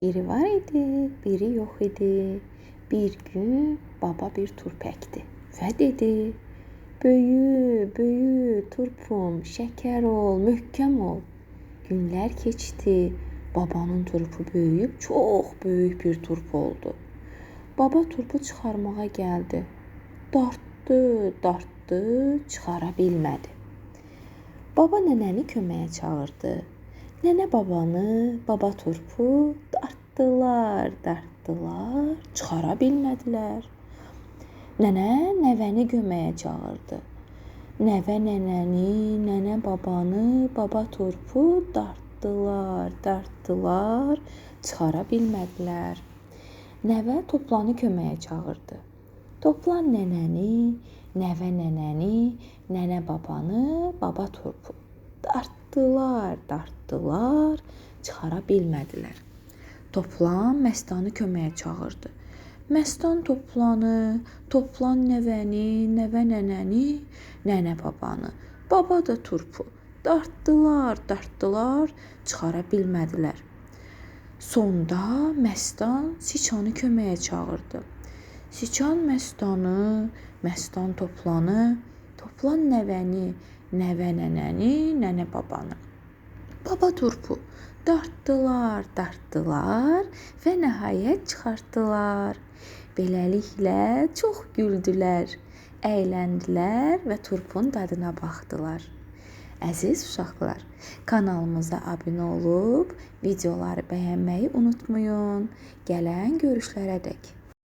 Biri var idi, biri yox idi. Bir gün baba bir turp əkdi və dedi: "Böyü, böyü, turpum, şəkər ol, möhkəm ol." Günlər keçdi. Babanın turpu böyüyüb çox böyük bir turp oldu. Baba turpu çıxarmağa gəldi. Dartdı, dartdı, çıxara bilmədi. Baba nənəni köməyə çağırdı. Nənə babanı, baba turpu dartdılar, dartdılar, çıxara bilmədilər. Nənə nəvəni köməyə çağırdı. Nəvə nənəni, nənə babanı, baba turpu dartdılar, dartdılar, çıxara bilmədilər. Nəvə toplanı köməyə çağırdı. Toplan nənəni, nəvə nənəni, nənə babanı, baba turpu dartdılar, dartdılar, çıxara bilmədilər. Toplan Məstanı köməyə çağırdı. Məstan toplanı, toplan nəvəni, nəvə nənəni, nənə babanı, baba da turpu dartdılar, dartdılar, çıxara bilmədilər. Sonda Məstan siçanı köməyə çağırdı. Siçan Məstanı, Məstan toplanı, toplan nəvəni, nəvə nənəni, nənə babanı, baba turpu dartdılar, dartdılar və nəhayət çıxartdılar. Beləliklə çox güldülər, əyləndilər və turpun dadına baxdılar. Əziz uşaqlar, kanalımıza abunə olub videoları bəyənməyi unutmayın. Gələn görüşlərədək.